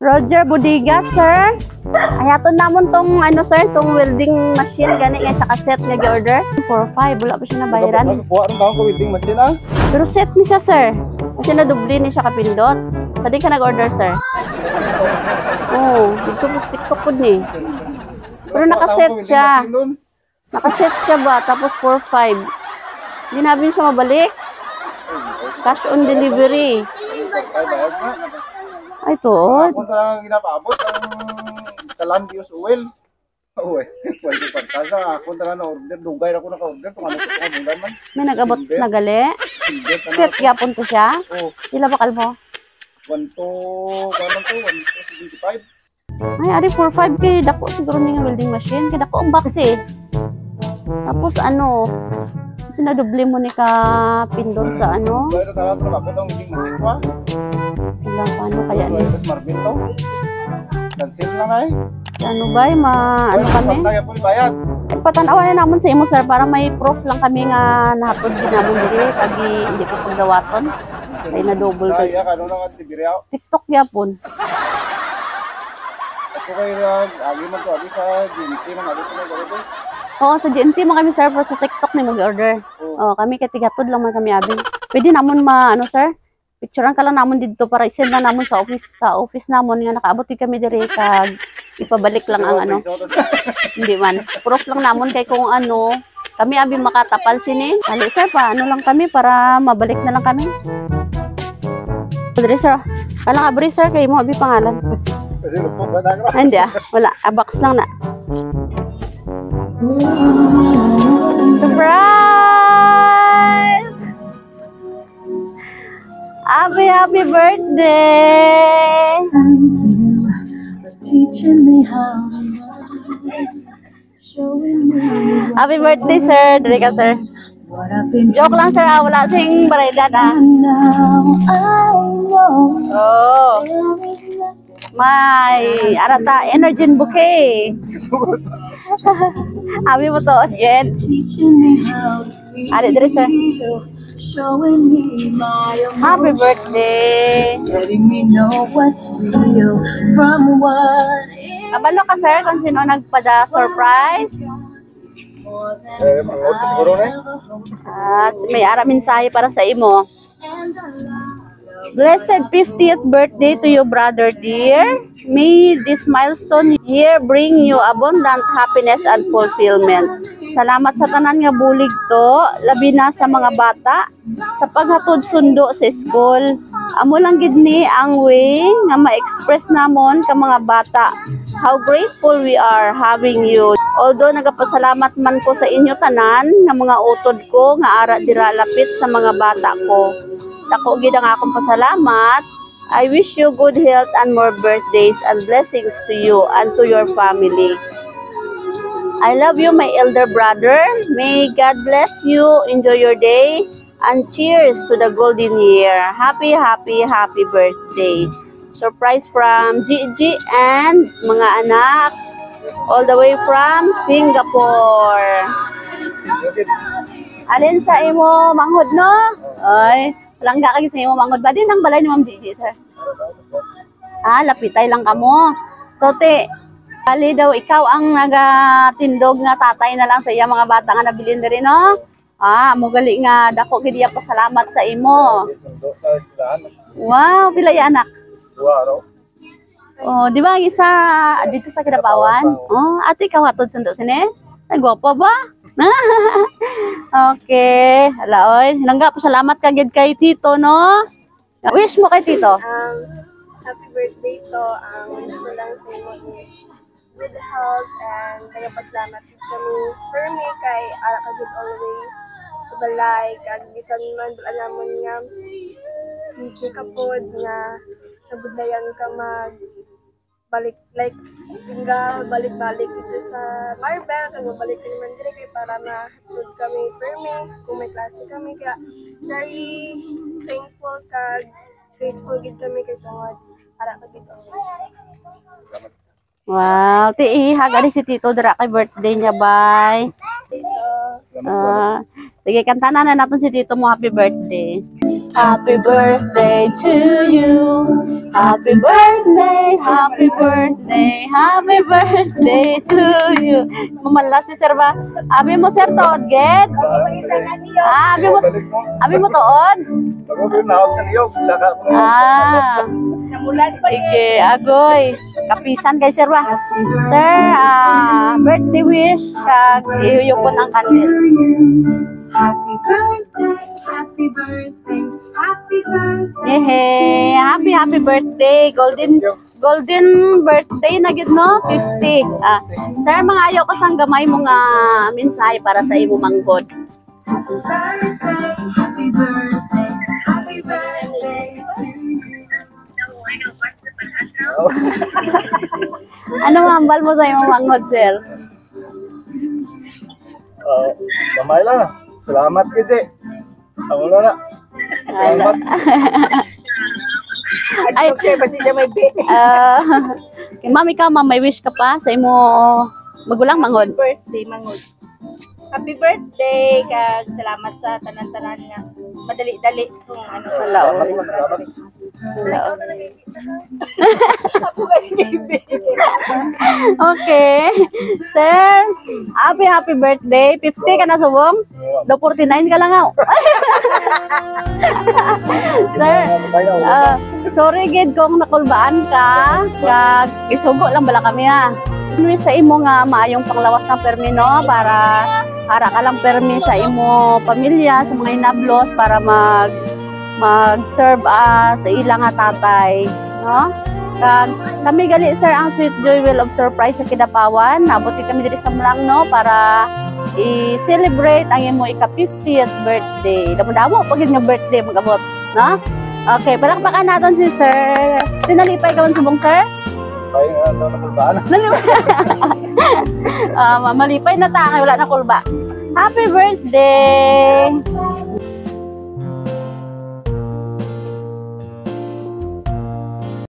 Roger Budiga, sir. Ay, aton namon tong ano, sir, tong welding machine gani nga sa kaset nga gi-order. 4-5, wala pa siya nabayaran. Nakakuha rin ako welding machine ah. Pero set ni siya, sir. Kasi nadubli ni siya kapindot. Pwede ka nag-order, sir. Oo, oh, dito po TikTok po ni. Pero nakaset siya. Nakaset siya ba? Tapos 4-5. Hindi namin siya mabalik. Cash on delivery. Ay, tuod. Ako sa lang ginapaabot ang kalan Dios oil. Uy, wala ko pagkasa. Ako na lang na-order. Dugay na ako naka-order. Kung ano ko bulan man. May nag-abot na gali. Silver ka na. Set gyapon to siya. Oh, Pila ba kalbo? 1 to, kano to? 1 to 75. Ay, ari 4-5 kay dako siguro ni nga welding machine. Kay dako ang box eh. Tapos ano, sinadoble mo ni ka pindot sa ano. Dugay na talaga trabaho itong welding machine ko ah. Wala, paano kaya ni? Ito, Marvin to. Cancel lang ay. Ano ba, ma ano kami? Pantay ako ni bayad. Patanawa na namon sa imo, sir, para may proof lang kami nga nahatod din namon diri kagi hindi ko pagdawaton. Kay na double Ay, kay kano na ka dibiri ako. TikTok gyapon. Ako kay agi man to agi sa GMT man agi to na. Oo, sa GMT man kami, sir, pero sa TikTok ni mo order. Oh. Oh, kami kay tigatod lang man kami abi. Pwede namon ma ano, sir? Picturean ka lang namon didto para i-send na namon sa office namon nga nakaabot gid kami diri kag ipabalik lang ang ano. Hindi man. Proof lang namon kay kung ano, kami abi makatapal sini. Ali, sir, pa ano lang kami para mabalik na lang kami. Diri, sir. Kalang abri, sir, kay mo abi pangalan. Kasi lupok ba na Ay, hindi ah. Wala. Ah, box lang na. Surprise! Happy, happy birthday! Thank you for teaching me how to love, showing me Happy birthday, sir. Dali ka, sir. what I've been Joke lang, sir. Ah. Wala sing baraydan, ah.. And now I know Oh. there is nothing May arata energy bouquet. Abi mo to, Jen. teaching me how to feel, Ali, diri, sir. Showing me my Happy emotions, birthday. Letting me know what's real from what is Kabalo ka, sir, kung sino nagpada-surprise. more than Eh, manghod ko siguro na eh. Ah, may ara mensahe para sa imo. And the love Blessed 50th birthday to you, brother dear. May this milestone year bring you abundant happiness and fulfillment. Salamat sa tanan nga bulig to, labi na sa mga bata, sa paghatod sundo sa school. Amo lang gid ni ang way nga ma-express namon ka mga bata how grateful we are having you. Although nagapasalamat man ko sa inyo tanan nga mga utod ko nga ara dira lapit sa mga bata ko. Dako gid ang akong pasalamat. I wish you good health and more birthdays and blessings to you and to your family. I love you, my elder brother. May God bless you. Enjoy your day. And cheers to the golden year. Happy, happy, happy birthday. Surprise from Gigi and mga anak. All the way from Singapore. Alin sa imo manghod, no? Ay, langga kagi sa imo manghod. Ba din ang balay ni Ma'am Gigi, sir? Ah, lapitay lang kamo. So, te, bali daw ikaw ang nagatindog nga tatay na lang sa iya mga bata nga nabilin diri, no? Ah, mo gali nga dako gid iya pasalamat sa imo. Sundo sa eskwelahan. Wow, pila ya anak? Duha raw. Oh, di ba ang isa dito sa Kidapawan? Oh, ate, ikaw hatod sundo sini? Ay, gwapo ba? Okay, hala oy. Langga, pasalamat ka gid kay Tito, no? Wish mo kay Tito. Happy birthday to. Ang wish ko lang sa imo is good health and kaya pasalamat gid kami for me kay ara ka gid always sa balay kag bisan man wala namon nga busy ka pod nga nabudlayan ka mag balik, like tingga balik-balik dito sa Marbel kag mabalik ka naman dire kay para mahatod kami permi kung may klase kami, kaya very thankful kag grateful gid kami kay tungod ara ka gid always. Wow, ti ihag si Tito dira kay birthday niya, bye. Tito. Ah, sige, kanta na na natin si Tito mo happy birthday. Happy birthday to you. Happy birthday, happy birthday, happy birthday to you. Mamala si sir ba? Abi mo, sir, tuod gid? Ah, abi mo, Balik mo. Abi mo tuod? Bago ko yung nahog sa niyog. Saka ko. Ah. Namulas pa. Sige, agoy. Kapisan kay sir ba? Sir, ah, birthday wish kag ihuyupon ang candle. Happy birthday, happy birthday, happy birthday. Yehe, happy happy birthday. Golden golden birthday na gid, no? 50. Ah, sir, mga ayo ko sang gamay mo nga mensahe para sa imo manghod. Happy birthday, happy birthday, happy birthday to you. Oh. Ano hambal mo sa imo manghod, sir? Gamay lang. Salamat gid. Ako na. Salamat. Ay, Okay, basta siya may bi. Ah, kay ma'am, ikaw, ma'am, may wish ka pa sa imo magulang, manghod? Birthday, mangod. Happy birthday kag salamat sa tanan-tanan nga madali-dali kung ano. Wala, Salamat, salamat. Wala. Ako ka ni. Okay. Sir, happy happy birthday. 50 ka na subong? Do 49 ka lang aw. Sir, ah, sorry gid kung nakulbaan ka. Kag isugo lang bala kami ha. Wish sa imo nga maayong panglawas ng permi, no, para ara ka lang permi sa imo pamilya, sa mga inablos, para mag mag-serve sa ilang nga tatay, no? Kag kami gali, sir, ang Sweet Joy Wheel of Surprise sa Kidapawan. Nabot kami diri sa Mlang, no, para i-celebrate ang imo ika-50th birthday. Damo-damo pag nga birthday magabot, no? Okay, palakpakan natin si sir. Tinalipay ka man subong, sir? Ay, nga, na kulbaan. Nalipay. Ah, malipay na ta kay wala na kulba. Happy birthday!